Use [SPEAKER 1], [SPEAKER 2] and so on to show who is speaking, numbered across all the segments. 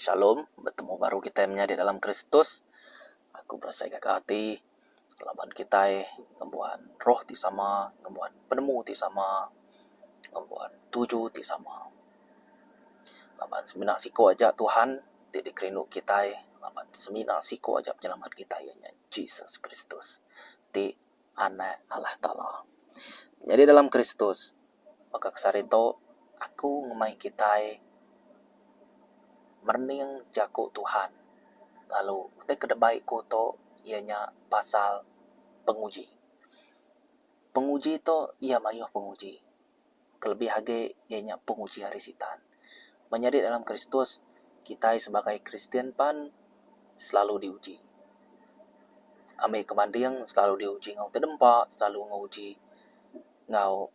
[SPEAKER 1] Shalom, betemu baru kitai menyadi dalam Kristus. Aku berasai gaga ati laban kitai ngembuan roh ti sama, ngembuan penemu ti sama, ngembuan tuju ti sama. Laban semina siku aja Tuhan ti dikerindu kitai laban semina siku aja penyelamat kitai iya nya Jesus Kristus ti Anak Allah Taala. Nyadi dalam Kristus baka ke sehari tu aku ngemai kitai merening jaku Tuhan lalu utai ke debai ku tu iya nya pasal penguji. Penguji tu iya mayuh penguji. Kelebih agi iya nya penguji ari sitan. Menyadi dalam Kristus kitai sebagai Kristian pan selalu diuji. Ami ke banding selalu diuji enggau ti dempa selalu nguji enggau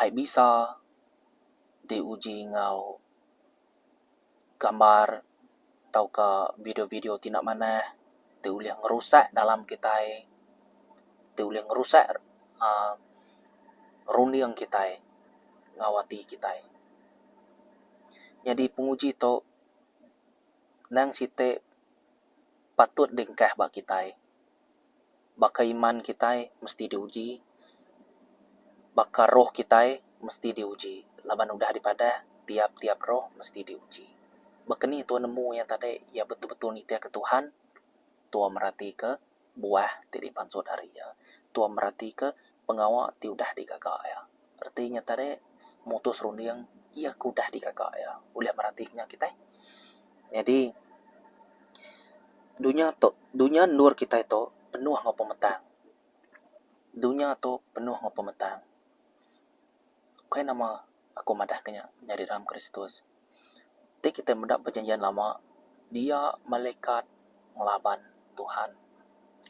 [SPEAKER 1] ai bisa diuji enggau gambar tauka video-video ti enda manah ti ulih ngerusak dalam kitai ti ulih ngerusak uhh runding kitai enggau ati kitai. Nyadi penguji tu nang siti patut diengkah ba kitai. Baka iman kitai mesti diuji, baka roh kitai mesti diuji laban udah dipadah tiap-tiap roh mesti diuji. Baka ni tuan nemu iya tadi iya betul-betul nitihka Tuhan? Tuan meratika buah ti dipansut ari iya. Tuan meratika pengawa ti udah digaga iya. Reti nya tadi mutus runding iya ke udah digaga iya. Ulih meratika nya kitai. Nyadi dunya tu dunya endur kitai tu penuh enggau pemetang. Dunya tu penuh enggau pemetang. Ukai nama aku madah ke nya nyadi dalam Kristus. Ti kitai meda perjanjian lama dia malaikat ngelaban Tuhan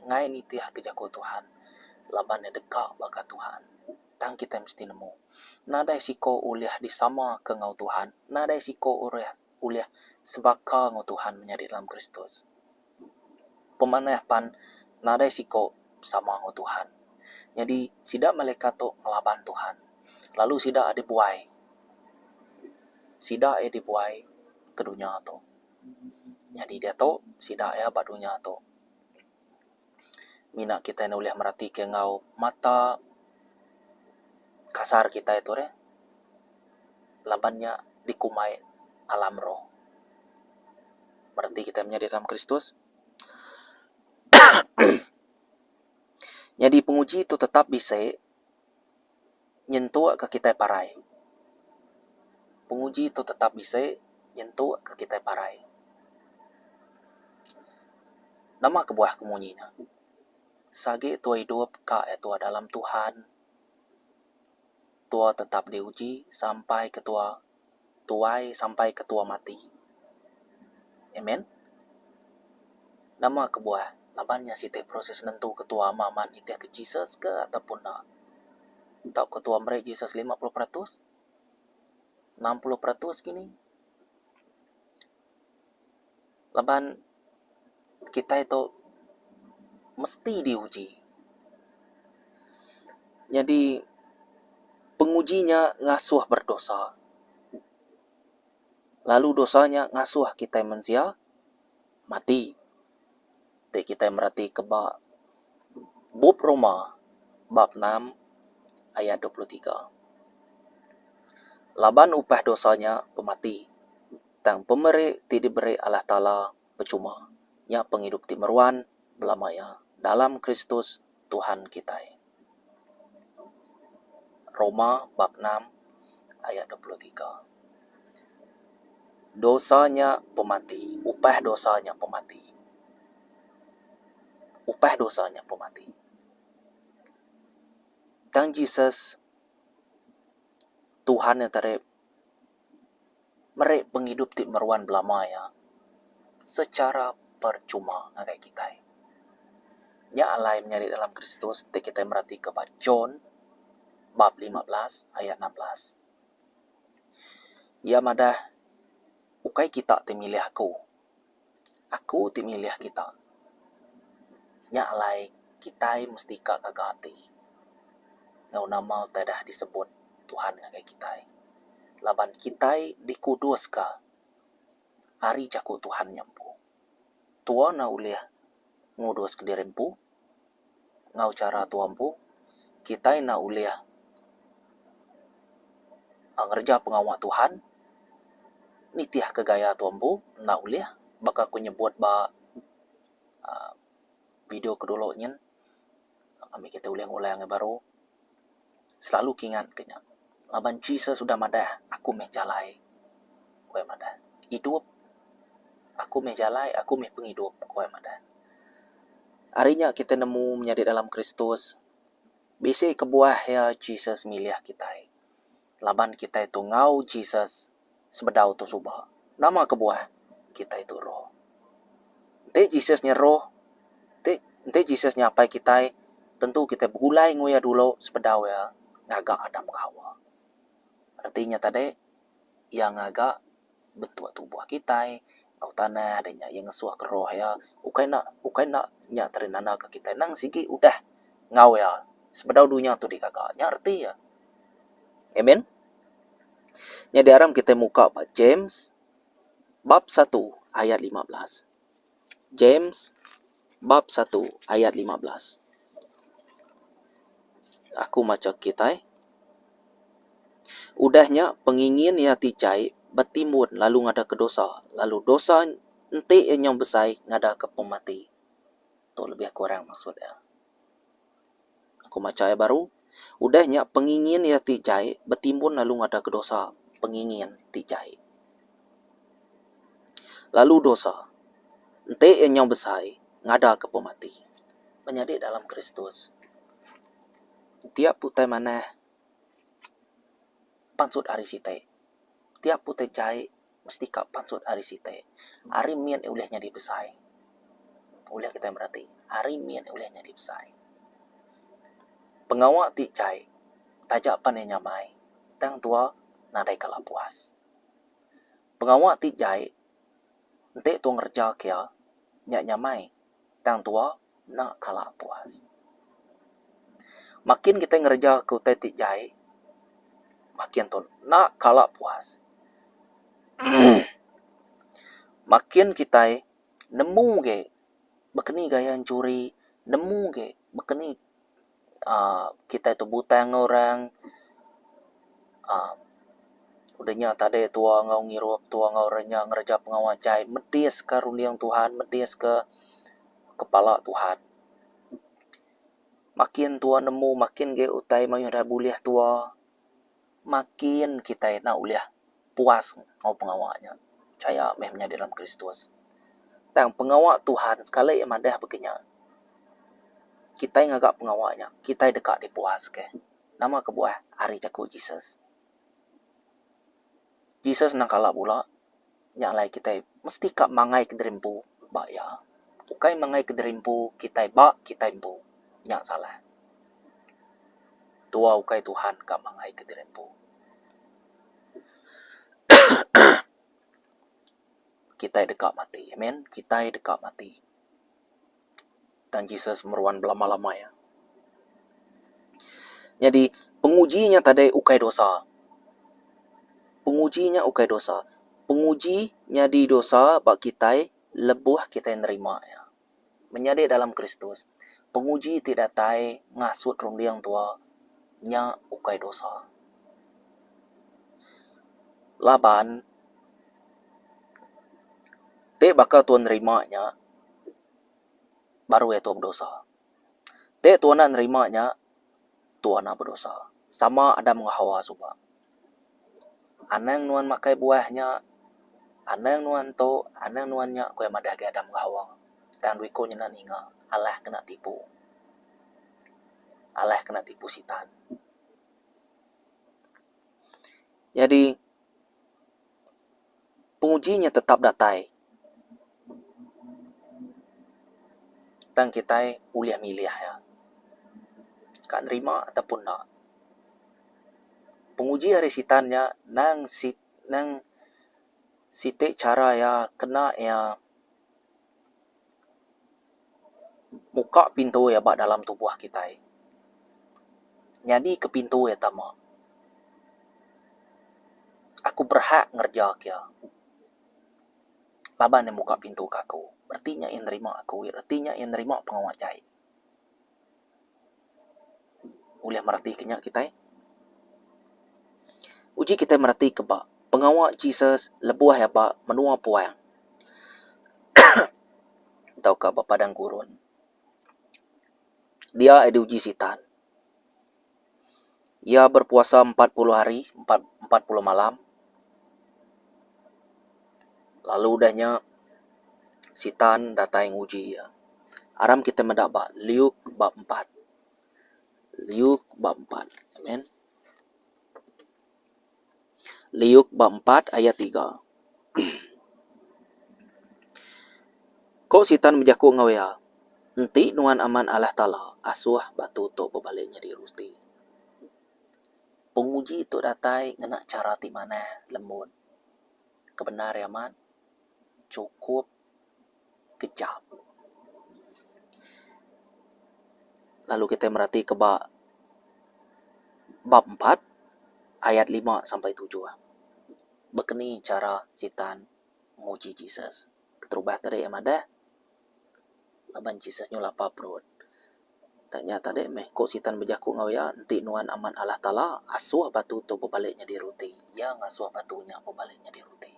[SPEAKER 1] ngai nitih ke jaku Tuhan laban ne deka baka Tuhan. Tang kitai mesti nemu nadai siko ulih disama ke enggau Tuhan nadai siko ulih ulih sebaka enggau Tuhan menyadi dalam Kristus. Pemanah pan nadai siko sama enggau Tuhan. Nyadi sida malaikat tu ngelaban Tuhan lalu sida dibuai. Sida iya dibuai ke dunya tu. Nyadi diatu sida iya ba dunya tu. Mina kitai ne ulih meratika enggau mata kasar kitai tu deh laban nya dikumbai alam roh. Bereti kitai menyadi dalam Kristus. Nyadi penguji tu tetap bisi nyentuk ka kitai parai. Penguji tu tetap bisi nyentuk ka kitai parai. Nama kebuah ku munyi nya? Sagi tua idup ka iya tua dalam Tuhan, tua tetap diuji sampai ke tua tuai sampai ke tua mati. Amen. Nama kebuah laban nya siti proses nentu ke tua amat amat nitih ke Jesus ke ataupun enda. Tauka tua meri Jesus 50%, 60% kini. Laban kitai tu mesti diuji. Nyadi penguji nya ngasuh berdosa lalu dosa nya ngasuh kitai mensia mati. Ti kitai meratika ba bup Roma bab enam ayat 23. Laban upah dosa nya pemati. Tang pemeri ti diberi Allah Taala pechuma, nya pengidup ti meruan belama iya dalam Kristus Tuhan kitai. Roma bab enam ayat 23. Dosa nya pemati, upah dosa nya pemati. Upah dosa nya pemati. Tang Jesus Tuhan nya tadi meri pengidup ti meruan belama iya secara percuma ngagai kitai. Nya alai menyadi dalam Kristus ti kitai meratika ba John bab 15 ayat 16. Iya madah ukai kita ti milih aku. Aku ti milih kita. Nya alai kitai mesti ka gaga ati enggau nama utai dah disebut Tuhan ngagai kitai. Laban kitai dikuduska. Ari jaku Tuhan nya empu. Tua enda ulih ngudus kediri empu enggau chara tua empu. Kitai enda ulih ngereja pengawa Tuhan nitihka gaya tua empu enda ulih baka ku nyebut ba uhh video ke dulu nyin ami kitai ulih ngulang iya baru. Selalu kingat ke nya laban Jesus udah madah aku meh jalai ku iya madah idup aku meh jalai aku meh pengidup ku iya madah. Ari nya kitai nemu menyadi dalam Kristus bisi kebuah iya Jesus milih kitai laban kitai tu enggau Jesus sebedau tu suba. Nama kebuah kitai tu roh? Enti Jesus nya roh, enti enti Jesus nya apai kitai, tentu kitai begulai enggau iya dulu sebedau iya ngaga Adam enggau Hawa. Reti nya tadi iya ngaga bentuk tubuh kitai enggau tanah da nya iya ngesuh ke roh iya ukai enda ukai enda nya tadi nanda ke kitai nang sigi udah enggau iya sebedau dunya tu digaga. Nya reti iya. Amen. Nyadi aram kitai muka ba James bab satu ayat 15. James bab satu ayat 15. Aku macha kitai. Udah nya pengingin iya ti jai betimbun lalu ngadaka dosa, lalu dosa enti iya nyau besai ngadaka pemati. Tu lebih kurang maksud iya. Aku macha iya baru. Udah nya pengingin iya ti jai betimbun lalu ngadaka dosa pengingin ti jai. Lalu dosa enti iya nyau besai ngadaka pemati. Menyadi dalam Kristus tiap utai manah pansut ari siti. Tiap utai jai mesti ka pansut ari siti. Ari mit ulih nyadi besai. Ulih kitai mereti ari mit ulih nyadi besai. Pengawa ti jai taja pan iya nyamai tang tua nadai kala puas. Pengawa ti jai enti tua ngereja ke iya nya nyamai tang tua enda kala puas. Makin kitai ngereja ke utai ti jai makin tu enda kala puas. Makin kitai nemu agi baka ni gaya enchuri nemu agi baka ni uhh kitai tu butang enggau orang uhh udah nya tadi tua enggau ngirup tua enggau orang nya ngereja pengawa jai medis ka runding Tuhan medis ka kepala Tuhan. Makin tua nemu makin agi utai mayuh da bulih tua makin kitai enda ulih puas enggau pengawa nya. Pechaya meh menyadi dalam Kristus. Tang pengawa Tuhan sekali iya madah baka nya kitai ngaga pengawa nya kitai deka dipuaska. Nama kebuah ari jaku Jesus. Jesus endang kala bula nya alai kitai mesti ka mangai kediri empu ba iya. Ukai mangai kediri empu kitai ba kitai empu nya salah. Tua ukai Tuhan ka mangai kediri empu. Kitai deka mati amen kitai deka mati. Tang Jesus meruan belama-lama iya. Nyadi penguji nya tadi ukai dosa. Penguji nya ukai dosa. Penguji nyadi dosa ba kitai lebuh kitai nerima iya. Menyadi dalam Kristus, penguji ti datai ngasut runding tua nya ukai dosa. Laban ti baka tua nerima nya baru iya tua bedosa. Ti tua enda nerima nya, tua enda bedosa. Sama Adam enggau Hawa suba. Anang nuan makai buah nya, anang nuan tu, anang nuan nya ku iya madah ngagai Adam enggau Hawa. Tang dua iku nya enda ninga, alah kena tipu. Alah kena tipu sitan. Nyadi penguji nya tetap datai. Tang kitai ulih milih iya. Ka nerima ataupun enda. Penguji ari sitan nya nang si nang siti chara iya kena iya muka pintu iya ba dalam tubuh kitai. Nyadi ke pintu iya tama. Aku berhak ngereja ke iya. Laban iya muka pintu ke aku. Reti nya iya nerima aku, reti nya iya nerima pengawa jai. Ulih meratika nya kitai. Uji kitai meratika ba pengawa Jesus lebuh iya ba menua puang tauka ba padang gurun. Dia iya diuji sitan. Iya berpuasa 40 hari, 40 malam. Lalu udah nya, Sitan datai nguji iya. Aram kitai meda ba Luke bab empat. Luke bab empat. Amen. Luke bab empat ayat tiga. Ko Sitan bejaku enggau iya, Enti nuan amat Allah Taala, asuh batu tu bebali nyadi ruti. Penguji tu datai ngena chara ti manah lembut. Kebendar iya amat chukup kejam. Lalu kitai meratika ba bab empat ayat lima sampai tujuh. Baka ni chara Sitan nguji Jesus? Keterubah tadi iya madah laban Jesus nyu lapar perut. Tak nya tadi meh ku Sitan bejaku enggau iya, Enti nuan amat Allah Taala, asuh batu tu bebali nyadi ruti. Iya ngasuh batu nya bebali nyadi ruti.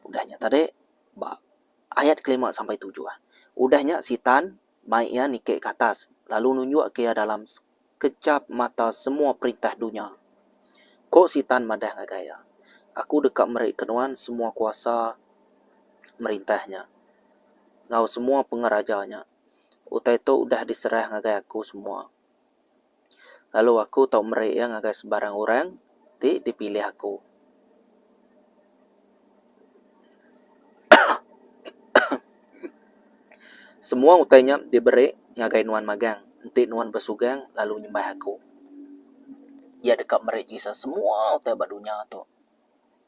[SPEAKER 1] Udah nya tadi ba ayat kelima sampai tujuh. Udah nya Sitan mai iya niki ke atas lalu nunjukka iya dalam Kejap mata semua perintah dunya. Ko Sitan madah ngagai iya, Aku deka meri ke nuan semua kuasa merintah nya, enggau semua pengeraja nya. Utai tu udah diserah ngagai aku semua. Lalu aku tau meri iya ngagai sebarang orang ti dipilih aku. Semua utai nya diberi ngagai nuan magang enti nuan besugang lalu nyembah aku. Iya deka meri Jesus semua utai ba dunya tu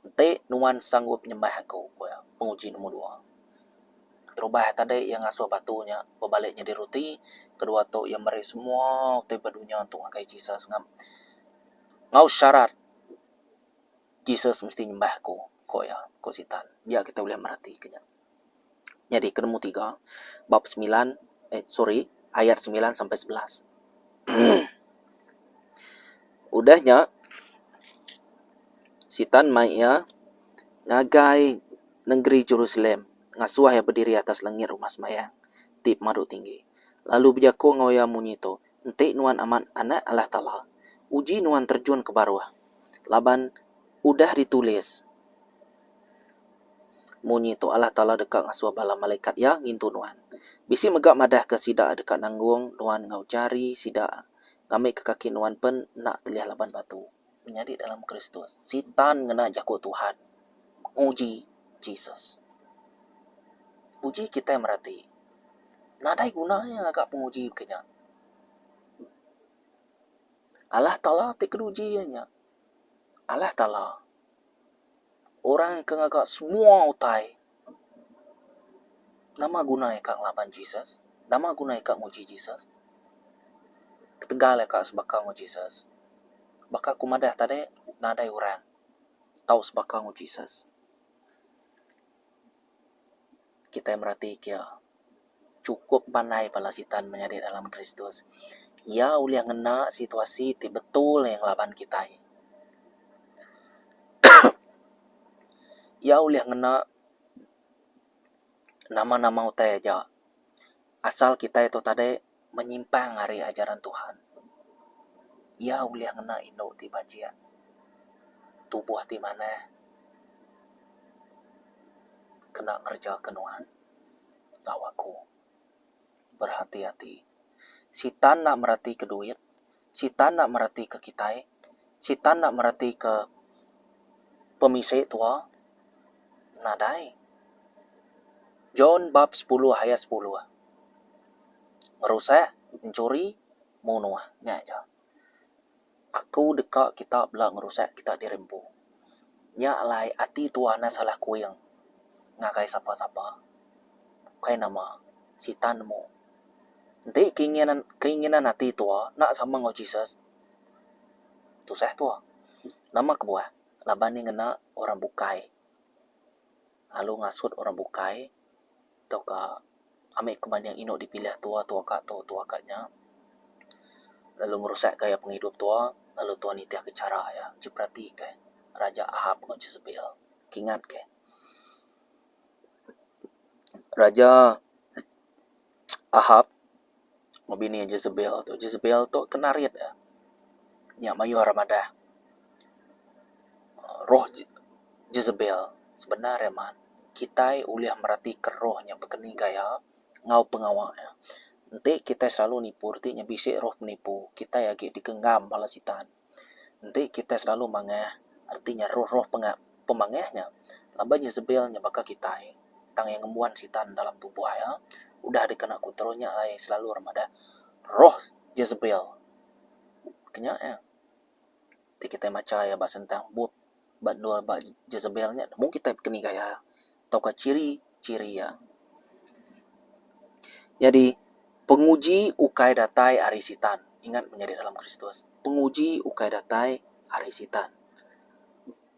[SPEAKER 1] enti nuan sanggup nyembah aku, ku iya penguji nombor dua. Keterubah tadi iya ngasuh batu nya bebali nyadi ruti, kedua tu iya meri semua utai ba dunya tu ngagai Jesus enggau syarat. Jesus mesti nyembah aku, ko iya, ko Sitan. Dia kita ulih meratika nya. Nyadi ke nemu tiga, bab semilan, eh sorry, ayat semilan sampai sebelas. Udah nya, Sitan mai iya ngagai nengeri Jerusalem, ngasuh iya bediri atas lengit rumah sembahyang ti pemadu tinggi. Lalu bejaku enggau iya munyi tu, Enti nuan amat Anak Allah Taala, uji nuan terjun ke baruh. Laban udah ditulis, Munyi tu Allah Taala deka ngasuh bala malaikat Iya ngintu nuan. Bisi mega madahka sida deka nanggung nuan enggau jari sida ngambika kaki nuan pen enda telih laban batu. Menyadi dalam Kristus, Sitan ngena jaku Tuhan nguji Jesus. Uji kitai merati, nadai guna iya ngaga penguji baka nya. Allah Taala ti keduji iya nya. Allah Taala orang ke ngaga semua utai. Nama guna iya ka ngelaban Jesus? Nama guna iya ka nguji Jesus? Ketegal iya ka sebaka enggau Jesus. Baka ku madah tadi nadai orang tau sebaka enggau Jesus. Kitai merati ke iya. Chukup pandai bala sitan menyadi dalam Kristus. Iya ulih ngena situasi ti betul iya ngelaban kitai. Iya ulih ngena nama-nama utai aja asal kitai tu tadi menyimpang ari ajaran Tuhan. Iya ulih ngena indu ti bajik, tubuh ti manah kena ngereja ke nuan. Enggau aku. Berhati-hati. Sitan enda meratika duit, sitan enda meratika kitai, sitan enda meratika pemisi tua. Nadai. John bab sepuluh ayat sepuluh. Ngerusak, enchuri, munuh. Nya aja. Aku deka kita bela ngerusak kita diri empu. Nya alai ati tua enda salah kuing ngagai sapa-sapa. Ukai nama, Sitan nemu. Enti keinginan keinginan ati tua enda sama enggau Jesus, tusah tua. Nama kebuah? Laban iya ngena orang bukai. Lalu ngasut orang bukai tauka ami ke banding inu dipilih tua tua ka tu tua ka nya lalu ngerusak gaya pengidup tua lalu tua nitih ke chara iya. Uji perati ke Raja Ahab enggau Jezebel. Kingat ke Raja Ahab enggau bini iya Jezebel tu. Jezebel tu ke narit iya. Nya mayuh orang madah roh Jezebel sebenar iya man kitai ulih meratika roh nya bekeni gaya enggau pengawa iya. Enti kitai selalu nipu reti nya bisi roh penipu kitai agi digenggam bala sitan. Enti kitai selalu mangah reti nya roh-roh pemangah nya laban Jezebel nya baka kitai tang iya ngembuan sitan dalam tubuh iya udah dikena kontrol nya alai selalu orang madah roh Jezebel. Ke nya iya ti kitai macha iya ba sentang bup ba endur ba Jezebel nya nemu kitai bekeni gaya tauka ciri-ciri iya. Nyadi penguji ukai datai ari sitan ingat menyadi dalam Kristus penguji ukai datai ari sitan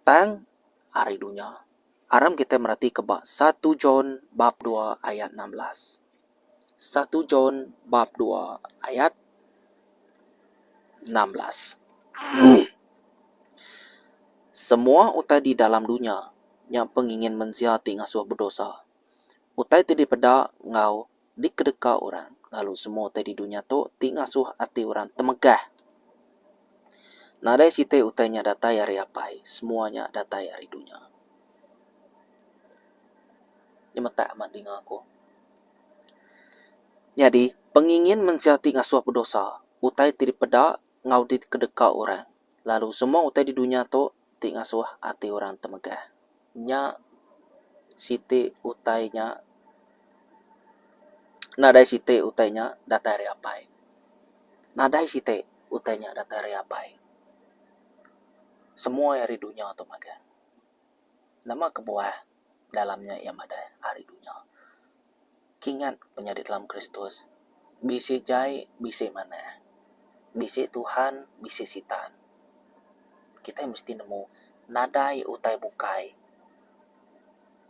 [SPEAKER 1] tang ari dunya. Aram kitai meratika ba satu John bab dua ayat 16. Satu John bab dua ayat 16. Semua utai di dalam dunya nya pengingin mensia ti ngasuh bedosa. Utai ti dipeda enggau dikedeka orang lalu semua utai di dunya tu ti ngasuh ati orang temegah. Nadai siti utai nya datai ari Apai, semua nya datai ari dunya. Nyemetak amat dinga aku. Nyadi, pengingin mensia ti ngasuh bedosa, utai ti dipeda enggau dikedeka orang, lalu semua utai di dunya tu ti ngasuh ati orang temegah. Nya siti utai nya nadai siti utai nya datai ari Apai. Nadai siti utai nya datai ari Apai. Semua ari dunya tu magang. Nama kebuah dalam nya iya madah ari dunya. Kingat menyadi dalam Kristus bisi jai bisi manah. Bisi Tuhan bisi sitan. Kitai mesti nemu nadai utai bukai.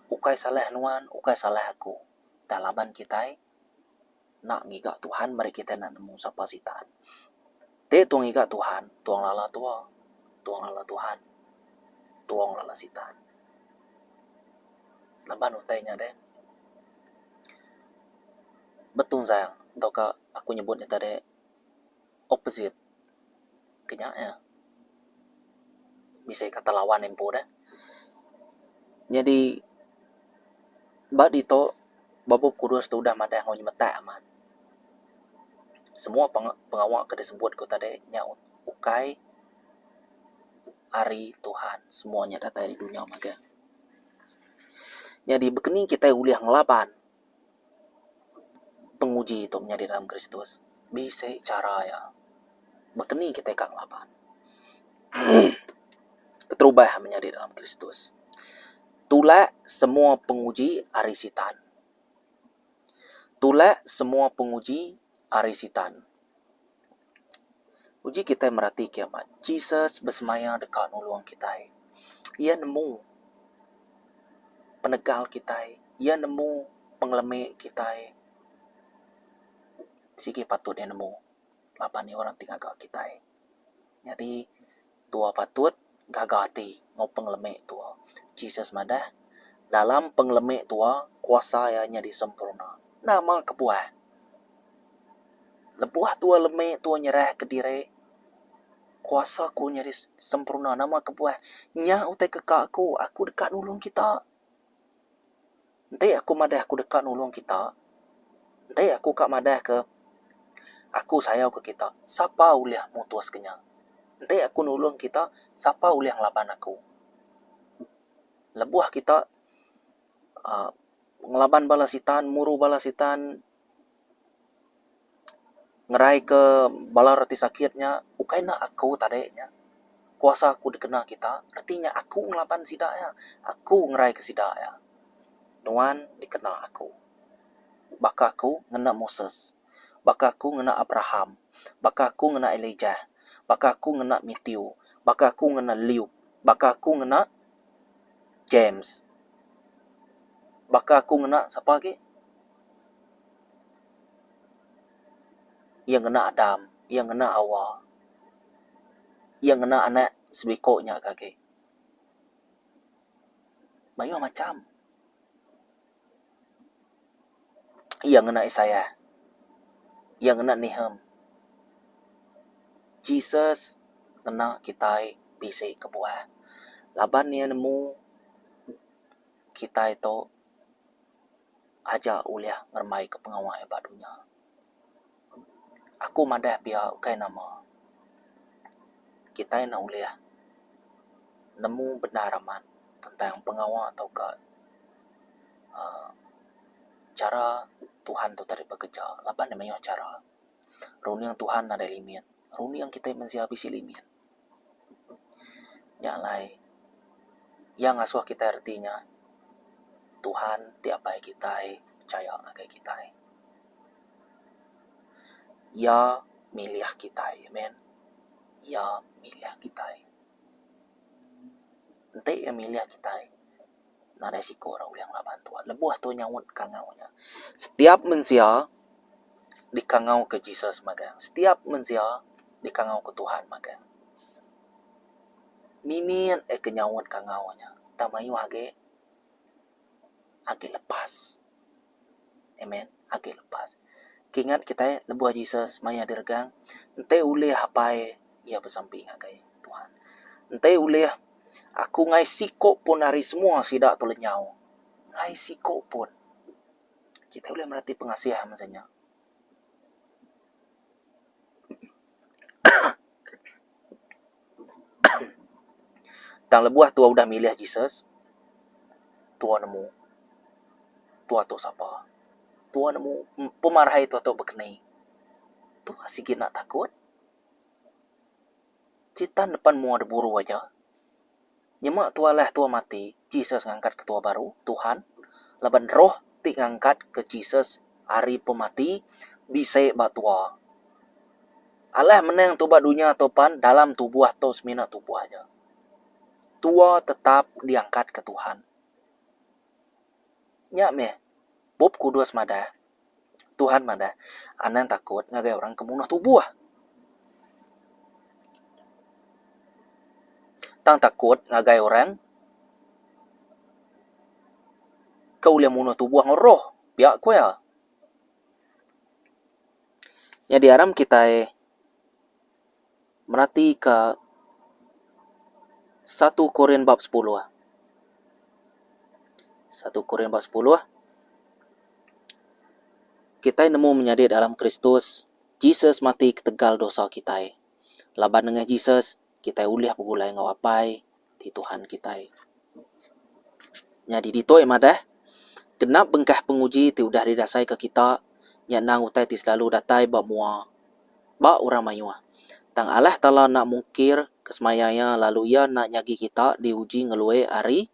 [SPEAKER 1] Ukai salah nuan ukai salah aku tang laban kitai enda ngiga Tuhan meri kitai enda nemu sapa sitan. Ti tuang ngiga Tuhan, tuang lala tua, tuang lala Tuhan, tuang lala sitan. Laban utai nya deh betunjang tauka aku nyebut nya tadi opposite ke nya iya. Bisi kata lawan empu deh. Nyadi ba ditu ba bup kudus tu udah madah enggau nyemetak amat. Semua pengawa ke disebut ku tadi nya ukai ari Tuhan semua nya datai ari dunya magang. Nyadi bekeni kitai ulih ngelaban penguji tu menyadi dalam Kristus bisi chara iya baka ni kitai ka ngelaban. Keterubah menyadi dalam Kristus tulak semua penguji ari sitan. Tulak semua penguji ari sitan. Uji kitai merati ke amat Jesus besemaya deka nulung kitai. Iya nemu penegal kitai, iya nemu pengelemi kitai. Sigi patut iya nemu laban iya orang ti ngaga kitai. Nyadi tua patut gaga ati enggau pengelemi tua. Jesus madah dalam pengelemi tua kuasa iya nyadi sempurna. Nama kebuah? Lebuh tua lemi tua nyerah kediri kuasa ku nyadi sempurna nama kebuah nya utai ke ka aku, aku deka nulung kita. Enti aku madah aku deka nulung kita enti aku ka madah ke aku sayau ke kita sapa ulih mutus ke nya. Enti aku nulung kita sapa ulih ngelaban aku. Lebuh kita uhh ngelaban bala sitan muru bala sitan Ngeraika bala reti sakit nya ukai enda aku tadi nya. Kuasa aku dikena kita reti nya aku ngelaban sida iya. Aku ngeraika sida iya. Nuan dikena aku. Baka aku ngena Moses. Baka aku ngena Abraham. Baka aku ngena Elijah. Baka aku ngena Matthew. Baka aku ngena Luke. Baka aku ngena James. Baka aku ngena sapa agi? Iya ngena Adam, iya ngena Awa, iya ngena anak sebiko nya ke agi. Mayuh macham. Iya ngena Isaiah. Iya ngena Nehum. Jesus ngena kitai bisi kebuah laban iya nemu kitai tu aja ulih ngerembaika pengawa iya ba dunya. Aku madah pia ukai nama. Kitai enda ulih nemu bendar amat tentang pengawa tauka uhh chara Tuhan tu tadi bekereja laban ne mayuh chara. Runding Tuhan nadai limit, runding kitai mensia bisi limit. Nya alai iya ngasuh kitai reti nya Tuhan ti apai kitai pechaya ngagai kitai. Iya milih kitai amen. Iya milih kitai. Enti iya milih kitai nadai siku orang ulih ngelaban tuan. Lebuh tu nyaut kangau nya. Setiap mensia dikangau ke Jesus magang. Setiap mensia dikangau ke Tuhan magang. Mimit eh ke nyaut kangau nya tang mayuh agi agi lepas. Amen. Agi lepas. Kingat kitai lebuh Jesus maya diregang enti ulih apai iya besampi ngagai Tuhan. Enti ulih aku ngai siko pun ari semua sida tu lenyau. Ngai siko pun. Kitai ulih mereti pengasih masa nya. Tang lebuh tua udah milih Jesus, tua nemu tua tu sapa. Tua nemu pemarai tua tu bekeni. Tua sigi enda takut. Sitan depan mua deburu aja. Nyema tua alah tua mati, Jesus ngangkatka tua baru, Tuhan, laban roh ti ngangkatka Jesus ari pemati bisi ba tua. Alah menang tu ba dunya tu pan dalam tubuh tu semina tubuh aja. Tua tetap diangkatka Tuhan. Nya meh Bup Kudus madah, Tuhan madah, anang takut ngagai orang ke munuh tubuh. Tang takut ngagai orang ke ulih munuh tubuh enggau roh, pia ku iya. Nyadi aram kitai meratika satu Korin bab sepuluh. Satu Korin bab sepuluh. Kitai nemu menyadi dalam Kristus, Jesus mati ketegal dosa kitai. Laban nengah Jesus, kitai ulih begulai enggau Apai ti Tuhan kitai. Nyadi ditu iya madah, genap bengkah penguji ti udah didasaika kita nya endang utai ti selalu datai ba mua ba orang mayuh. Tang Allah Taala enda mungkir ke semaya Iya lalu Iya enda nyagi kita diuji ngelui ari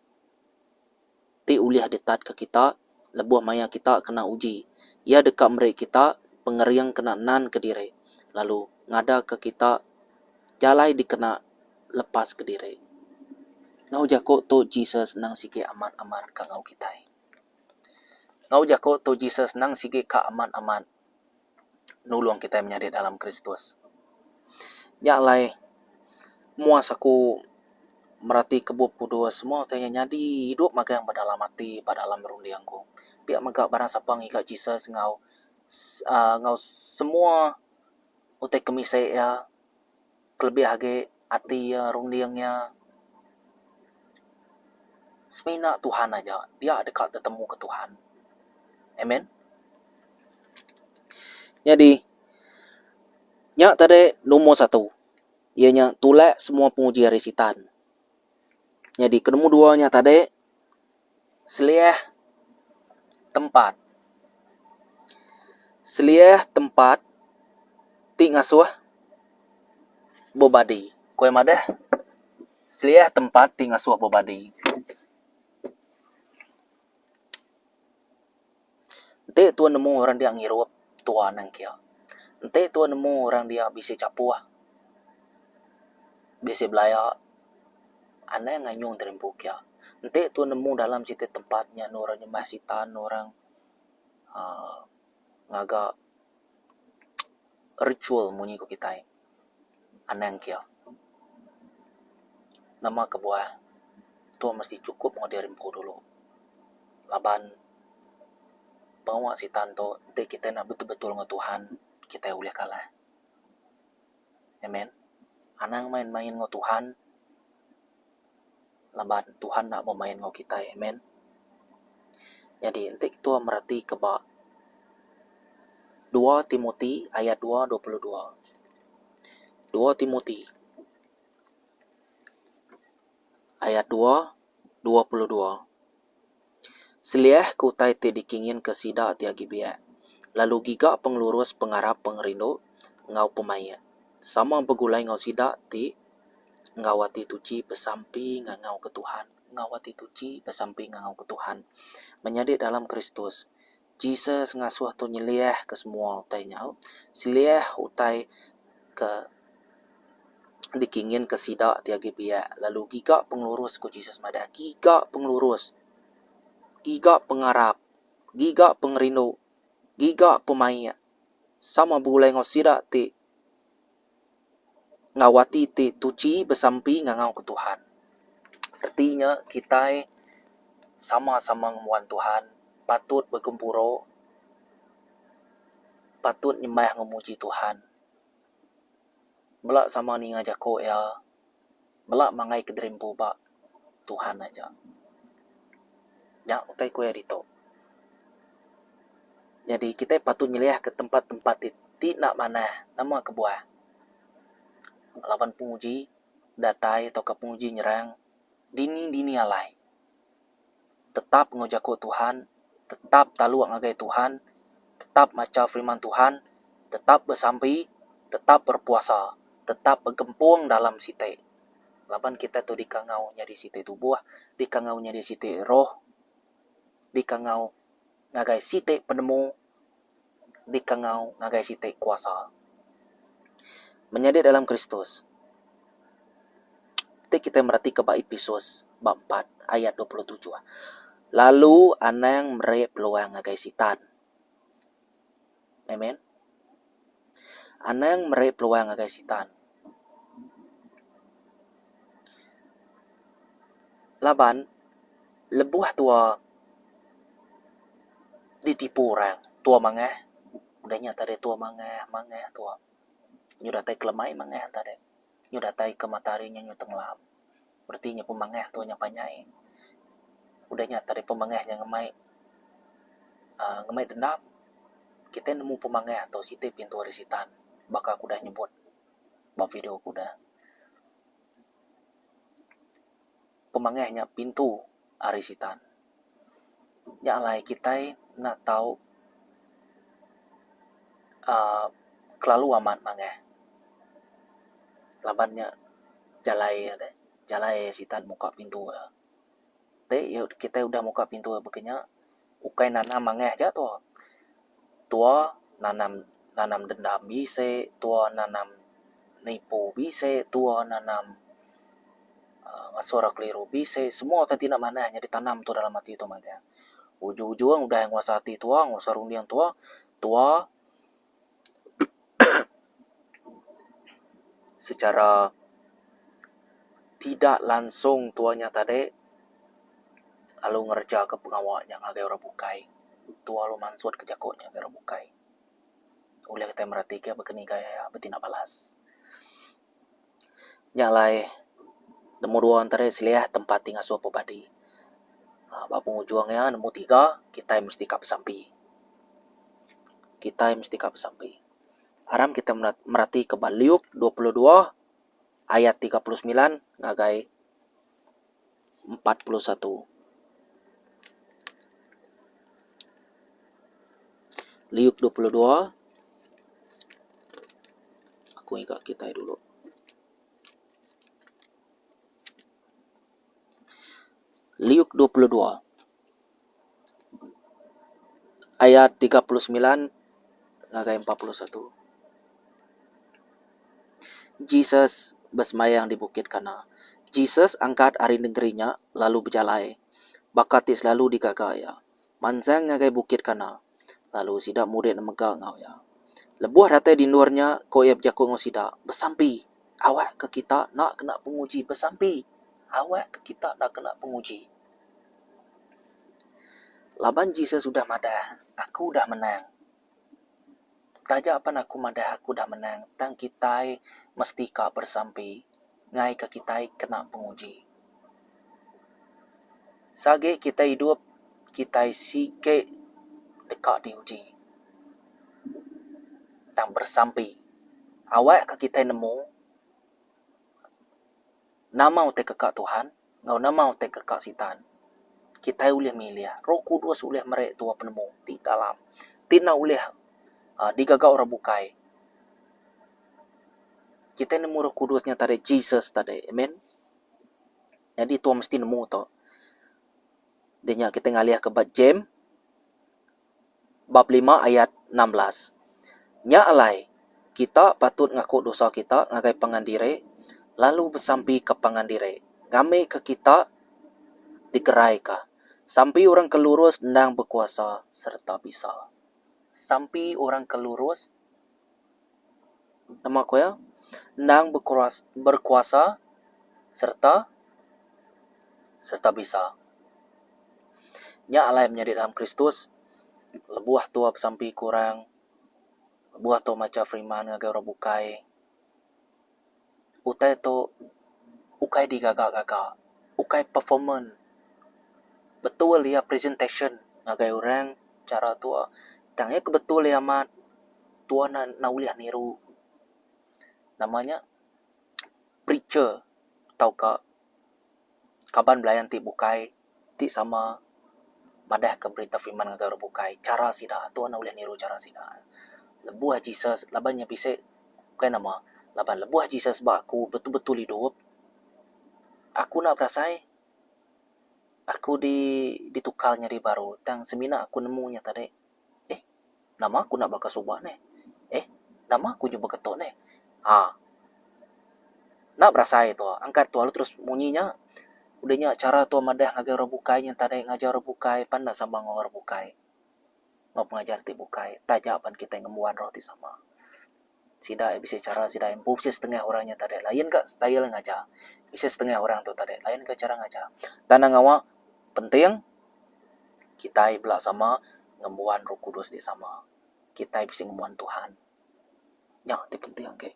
[SPEAKER 1] ti ulih ditatka kita lebuh maya kita kena uji. Iya deka meri kita pengering kena nanka diri lalu ngadaka kita jalai dikena lepaska diri. Enggau jaku tu Jesus endang sigi amat-amat ka enggau kitai. Enggau jaku tu Jesus endang sigi ka amat-amat. nulung kitai menyadi dalam Kristus. Nya alai muas aku meratika Bup Kudus semua utai nya nyadi idup magang ba dalam ati ba dalam runding aku. Pia mega barang sapa ngiga Jesus enggau uhh enggau semua utai ke misi iya kelebih agi ati iya runding iya semina Tuhan aja dia deka tetemu ke Tuhan. Amen. Nyadi, nya tadi lumur satu iya nya tulak semua penguji ari sitan. Nyadi ke lumur dua nya tadi seliah tempat. Seliah tempat ti ngasuh bebadi. Ku iya madah seliah tempat ti ngasuh bebadi. Enti tuan nemu orang dia ngirup tua anang kia. Enti tuan nemu orang dia bisi chapuh bisi belaya anang nganyung diri empu kia. Enti tu nemu dalam siti tempat nya anu orang nyembah sitan orang uhh ngaga ritual munyi ku kitai anang kiya. Nama kebuah tu mesti chukup enggau diri empu dulu laban pengawa sitan tu enti kitai enda betul betul enggau Tuhan kitai ulih kalah. Amen. Anang main main enggau Tuhan laban Tuhan enda bemain enggau kitai. Amen. Nyadi enti ketua mereti ke ba dua Timoti ayat dua 22. Dua Timoti ayat dua 22. Seliahka utai ti dikinginka sida ti agi biak, lalu giga pengelurus pengarap pengerindu enggau pemaik, sama begulai enggau sida ti enggau ati tuchi besampi ngangauka Tuhan. Enggau ati tuchi besampi ngangauka Tuhan. Menyadi dalam Kristus, Jesus ngasuh tu nyeliahka semua utai nya. Seliah utai ke dikinginka sida ti agi biak lalu giga pengelurus ku Jesus madah giga pengelurus, giga pengarap, giga pengerindu, giga pemaik sama begulai enggau sida ti Enggau ati ti tuchi besampi ngangauka Tuhan. Reti nya kitai sama-sama ngembuan Tuhan patut begempuru patut nyembah enggau muji Tuhan. Bela sama ninga jaku iya bela mangai kediri empu ba Tuhan aja. Nya utai ku iya ditu. Nyadi kitai patut nyeliahka tempat-tempat ti ti enda manah nama kebuah laban penguji datai tauka penguji nyerang dini-dini alai. Tetap enggau jaku Tuhan, tetap taluk ngagai Tuhan, tetap macha firman Tuhan, tetap besampi, tetap berpuasa, tetap begempung dalam siti. Laban kitai tu dikangau nyadi siti tubuh, dikangau nyadi siti roh, dikangau ngagai siti penemu, dikangau ngagai siti kuasa. Menyadi dalam Kristus, ti kitai meratika ba Epesus ba empat ayat 27, lalu anang meri peluang ngagai Sitan. Amen. Anang meri peluang ngagai Sitan. Laban lebuh tua ditipu orang, tua mangah, udah nya tadi tua mangah mangah tua. Nyu datai kelemai mangah tadi. Nyu datai ke matahari nyu nyu tenggelam. Reti nya pemangah tu nya panjai. Udah nya tadi pemangah nya ngemai uhh ngemai dendam. Kitai nemu pemangah tu siti pintu ari sitan baka aku udah nyebut ba video ku udah. Pemangah nya pintu ari sitan. Nya alai kitai enda tau uhh kelalu amat mangah laban nya jalai deh jalai sitan muka pintu iya. Ti kitai udah muka pintu iya baka nya ukai nanam mangah aja tu. Tua nanam nanam dendam bisi, tua nanam nipu bisi, tua nanam uhh ngasuh orang keliru bisi semua utai ti enda manah nyadi tanam tu dalam ati tu magang. Ujung ujung udah nguasa ati tua nguasa runding tua, tua secara tidak langsung tua nya tadi lalu ngereja ke pengawa nya ngagai orang bukai. Tua lalu mansut ke jaku nya ngagai orang bukai. Ulih kitai mereti ke baka ni gaya betindak balas. Nya alai nemu dua entara seliah tempat ti ngasuh bebadi. Aaa ba pengujung iya nemu tiga kitai mesti ka besampi. Kitai mesti ka besampi. Aram kitai merati ke ba Luke 22 ayat 39 ngagai 41. Luke 22 aku ngiga kitai dulu. Luke 22 ayat 39 ngagai 41. Jesus besembayang di Bukit Kana. Jesus angkat ari nengeri nya lalu bejalai, baka ti selalu digaga iya, mansang ngagai Bukit Kana, lalu sida murid mega enggau iya. Lebuh datai di endur nya, ku iya bejaku enggau sida, Besampi, awakka kita enda kena penguji. Besampi, awakka kita enda kena penguji. Laban Jesus udah madah, Aku udah menang. Taja pan aku madah aku udah menang tang kitai mesti ka bersampi ngaika kitai kena penguji. Sagi kitai idup kitai sigi deka diuji. Tang bersampi awakka kitai nemu nama utai keka Tuhan. Enggau nama utai ke ka Sitan, kitai ulih milih. Roh Kudus ulih meri tuah penemu ti dalam, ti enda ulih uhh digaga orang bukai. Kitai nemu Roh Kudus nya tadi Jesus tadi. Amen. Nyadi tuah mesti nemu tu. Di nya kitai ngalih ke ba James bab lima ayat 16. Nya alai, kita patut ngaku dosa kita ngagai pangan diri lalu besampika pangan diri ngambika kita digeraika. Sampi orang ke lurus endang bekuasa sereta bisa. Sampi orang ke lurus nama ku iya endang berkuasa sereta sereta bisa. Nya alai menyadi dalam Kristus lebuh tua besampi ke orang lebuh tua macha firman ngagai orang bukai utai tu ukai digaga-gaga ukai performance betul iya presentation ngagai orang chara tua tang iya ke betul iya amat tua enda ulih niru nama nya preacher tauka kaban belayan ti bukai ti sama madahka berita firman ngagai orang bukai chara sida tu enda ulih niru chara sida. Lebuh Jesus laban nya bisi bukai nama laban lebuh Jesus ba aku betul-betul idup aku enda berasai aku di ditukar nyadi baru tang semina aku nemu nya tadi. Eh nama aku enda baka suba neh. Eh nama aku nyuba ketu neh. Haa enda berasai tu angkat tu lalu terus munyi nya udah nya chara tu madah ngagai orang bukai nyenta deh ngajar orang bukai pan enda sama enggau orang bukai enggau pengajar ti bukai taja pan kitai ngembuan roh ti sama. Sida bisi chara sida empu bisi setengah orang nya tadi lain ka style ngajar bisi setengah orang tu tadi lain ka chara ngajar. Tang ngawa penting kitai bela sama ngembuan roh kudus ti sama. Kitai bisi ngembuan Tuhan. Nya ti penting agi.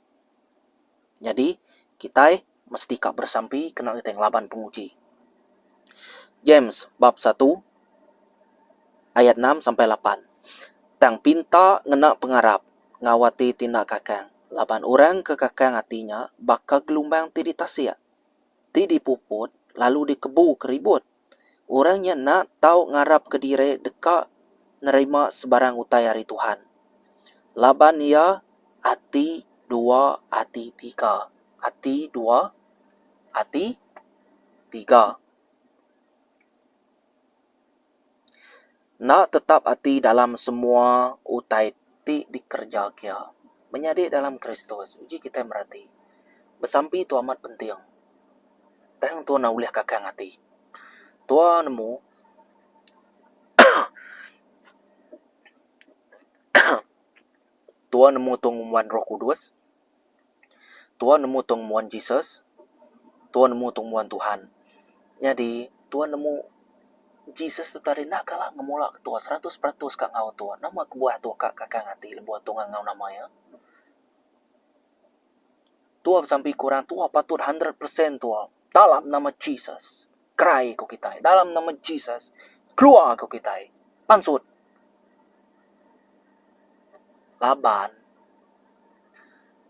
[SPEAKER 1] Nyadi kitai mesti ka besampi kena kitai ngelaban penguji. James bab satu ayat enam sampai lapan. Tang pinta ngena pengarap enggau ati ti enda kakang laban orang ke kakang ati nya baka gelumbang ti ditasik, ti dipuput lalu dikebu ke ribut. Orang nya enda tau ngarapka diri deka nerima sebarang utai ari Tuhan laban iya ati dua ati tiga. Ati dua ati tiga. Enda tetap ati dalam semua utai ti dikereja kia. Menyadi dalam Kristus, uji kitai mereti. Besampi tu amat penting. Tang tua enda ulih kakang ati. Tua nemu tua nemu tua ngumban Roh Kudus. Tua nemu tua ngembuan Jesus, tua nemu tua ngembuan Tuhan. Nyadi tua nemu Jesus tu tadi enda kala ngemula ke tua 100% ka enggau tua. Nama kebuah tua ka kakang ati lebuh tua ngangau nama iya? Tua besampi ke orang tua patut 100% tua dalam nama Jesus kerai ku kitai dalam nama Jesus keluar ku kitai pansut. Laban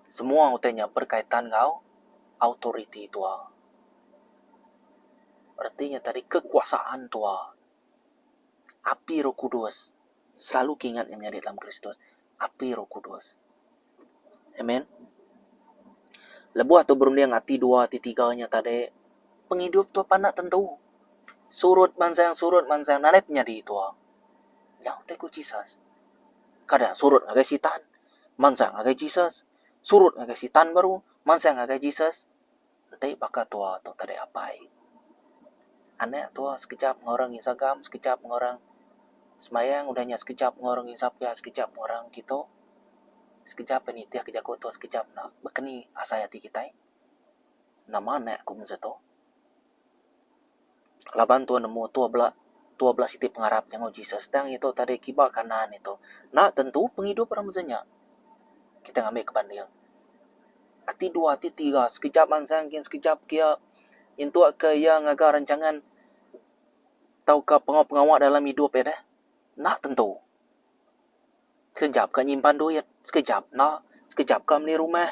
[SPEAKER 1] semua utai nya berkaitan enggau autoriti tua. Reti nya tadi kekuasaan tua. Api Roh Kudus selalu ke ingat menyadi dalam Kristus. Api Roh Kudus. Amen. Lebuh tu berunding ati dua ati tiga nya tadi pengidup tua pan enda tentu. Surut mansang surut mansang nadai penyadi tua. Nya utai ku Jesus. Kada surut ngagai sitan, mansang ngagai Jesus. Surut ngagai sitan baru, mansang ngagai Jesus. Enti baka tua tu tadi apai. Anak tua sekejap enggau orang ngisap gam, sekejap enggau orang sembayang udah nya sekejap enggau orang ngisap ga, sekejap enggau orang kitu. Sekejap iya nitihka jaku tua sekejap enda. Baka ni asai ati kitai? Nama anak ku mung situ? Laban tua nemu tua bela tua bela siti pengarap nya enggau Jesus tang iya tu tadi kiba kanan iya tu enda tentu pengidup orang mesti nya. Kita ngambi ke banding. Ati dua ati tiga sekejap mansang gin sekejap kia nyentuk ke iya ngaga rancangan tauka pengawa-pengawa dalam idup iya deh enda tentu. Sekejap ka nyimpan duit, sekejap enda, sekejap ka meli rumah.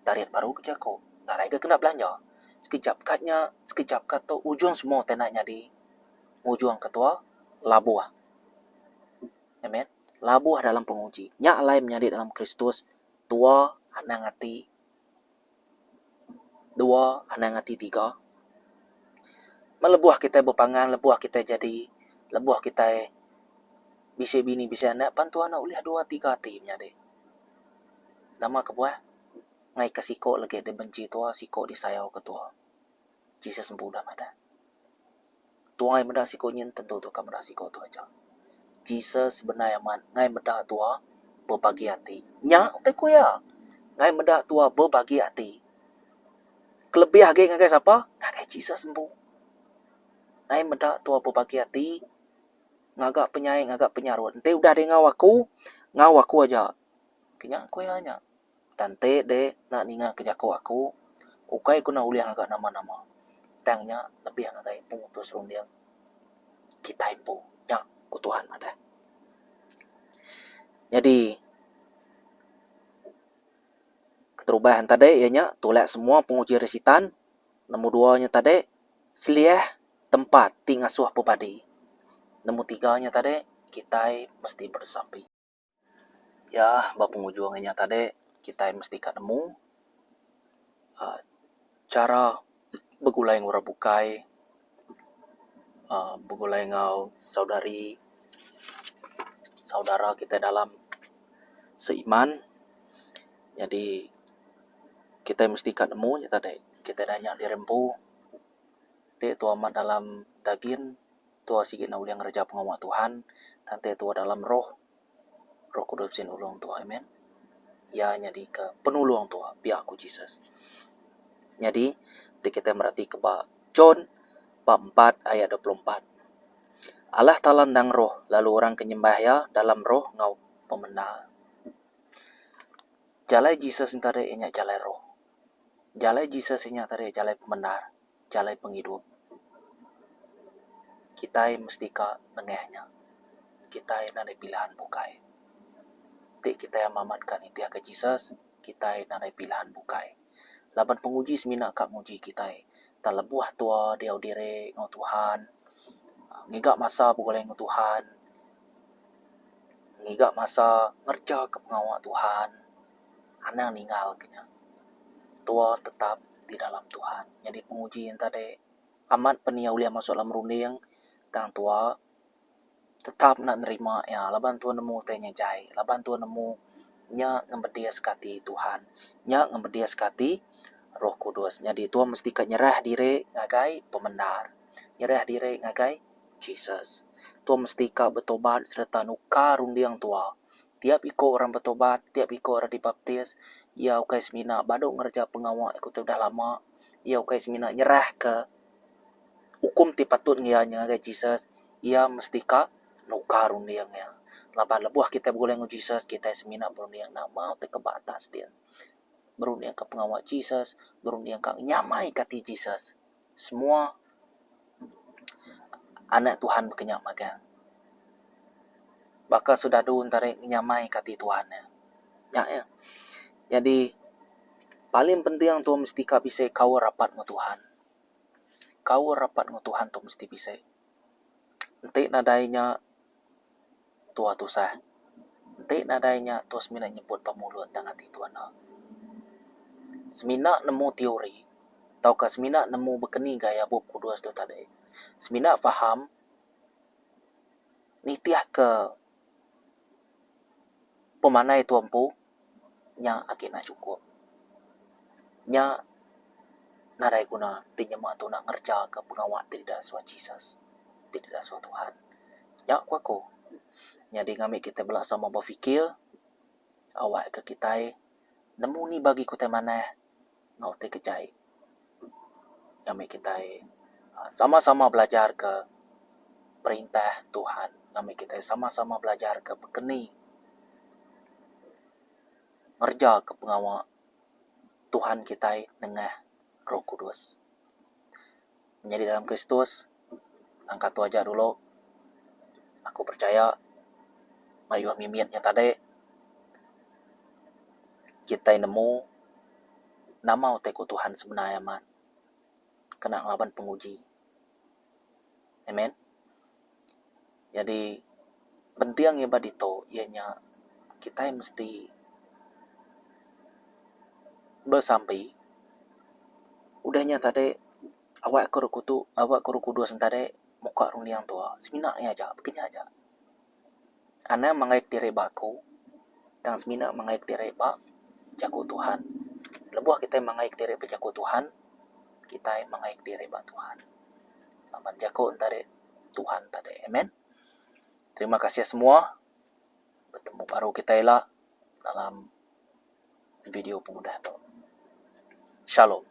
[SPEAKER 1] Tarit baru ke jaku, nadai ga kena belanja. Sekejap ka nya, sekejap ka tu, ujung semua utai enda nyadi. Ngujung ke tua labuh. Amen. Labuh dalam penguji. Nya alai menyadi dalam Kristus, tua anang ati. Dua anang ati tiga. Meh lebuh kitai bepangan lebuh kitai jadi lebuh kitai bisi bini bisi anak pan tuan ne ulih dua tiga ati menyadi. Nama kebuah ngaika siko legi dibenci tua siko disayau ke tua. Jesus empu udah madah. Tuai meda siku nyin tentu tu ka meda siku tu aja. Jesus bendai amat ngai meda tua bebagi ati. Nya utai ku iya. Ngai meda tua bebagi ati. Kelebih agi ngagai sapa? Ngagai Jesus empu. Ngai meda tua bebagi ati ngaga penyai ngaga penyarut. Enti udah di enggau aku, enggau aku aja. Ke nya ku iya nya. Tang enti dek enda ninga ke jaku aku, ukai ku enda ulih ngaga nama-nama. Tang nya lebih ngagai pemutus runding kitai empu. Nya ku Tuhan madah. Nyadi keterubah enti tadi iya nya tulak semua penguji ari sitan. Nombor dua nya tadi seliah tempat ti ngasuh bebadi. Nombor tiga nya tadi kitai mesti beresampi. Iya ba pengujung inya tadi kitai mesti ka nemu uhh chara begulai enggau orang bukai uhh begulai enggau saudari saudara kitai dalam seiman jadi kitai mesti ka nemu nya tadi kitai nanya diri empu ti tua amat dalam dagin tua sigi ne ulih ngereja pengawa Tuhan tang ti tua dalam roh. Roh Kudus bisi nulung tua amen. Iya nyadika penulung tua pia ku Jesus. Nyadi ti kitai meratika ba John bab empat ayat 24. Allah Taala endang roh lalu orang ke nyembah iya dalam roh enggau pemendar. Jalai Jesus enti ari iya nya jalai roh. Jalai Jesus inya tadi jalai pemendar, jalai pengidup. Kitai mesti ka nengah nya. Kitai nadai pilihan bukai. Ti kitai amat ka nitihka Jesus, kitai nadai pilihan bukai. Laban penguji semina ka nguji kitai. Tang lebuh tua diau diri enggau Tuhan, ngiga masa begulai enggau Tuhan, ngiga masa ngereja ka pengawa Tuhan. Anang ninggal ke nya. Tua tetap di dalam Tuhan. Nyadi penguji enta deh amat pen iya ulih masuk dalam runding tang tua tetap enda nerima iya laban tua nemu utai nya jai laban tua nemu nya ngemedis ka ati Tuhan. Nya ngemedis ka ati Roh Kudus. Nyadi tua mesti ka nyerah diri ngagai pemendar. Nyerah diri ngagai Jesus. Tua mesti ka betobat sereta nukar runding tua. Tiap iko orang betobat, tiap iko orang dibaptis, iya ukai semina badu ngereja pengawa iko ti udah lama, iya ukai semina nyerahka ukum ti patut ngiya nya ngagai Jesus, iya mesti ka nukar runding iya. Laban lebuh kitai begulai enggau Jesus, kitai semina berunding nama utai ke ba atas din. Berunding ka pengawa Jesus, berunding ka nyamai ka ati Jesus. Semua anak Tuhan baka nya magang. Baka soldadu entarai ngenyamai ka ati Tuhan ne. Nya iya. Nyadi paling penting tu mesti ka bisi kaul rapat enggau Tuhan. Kaul rapat enggau Tuhan tu mesti bisi. Enti nadai nya tua tusah. Enti nadai nya tua semina nyebut ba mulut tang ati tua enda. Semina nemu teori tauka semina nemu bekeni gaya Bup Kudus tu tadi. Semina faham nitihka pemandai tua empu nya agi enda chukup. Nya. Nadai guna ti nyema tu enda ngerejaka pengawa ti didasuh Jesus, ti didasuh Tuhan. Nya ku aku. Nyadi ngambi kitai bela sama befikir awakka kitai nemu ni bagi ke utai manah enggau utai ke jai. Ngambi kitai sama-sama belajarka perintah Tuhan. Ngambi kitai sama-sama belajarka bekeni ngerejaka pengawa Tuhan kitai nengah Roh Kudus. Menyadi dalam Kristus, nangka tu aja dulu aku percaya mayuh mimit nya tadi kitai nemu nama utai ku Tuhan sebenar amat kena ngelaban penguji. Amen. Nyadi penting iya ba ditu iya nya kitai mesti besampi udah nya tadi awak ke roh kutu awak ke roh kudus ne tadi muka runding tuwa semina iya aja baka nya aja. Anang manggai kediri ba aku tang semina manggai kediri ba jaku Tuhan. Lebuh kitai manggai kediri ba jaku Tuhan kitai manggai kediri ba Tuhan. Laban jaku ne tadi Tuhan tadi. Amen. Terima kasih semua. Betemu baru kitai ila dalam video pengudah tu. Shalom.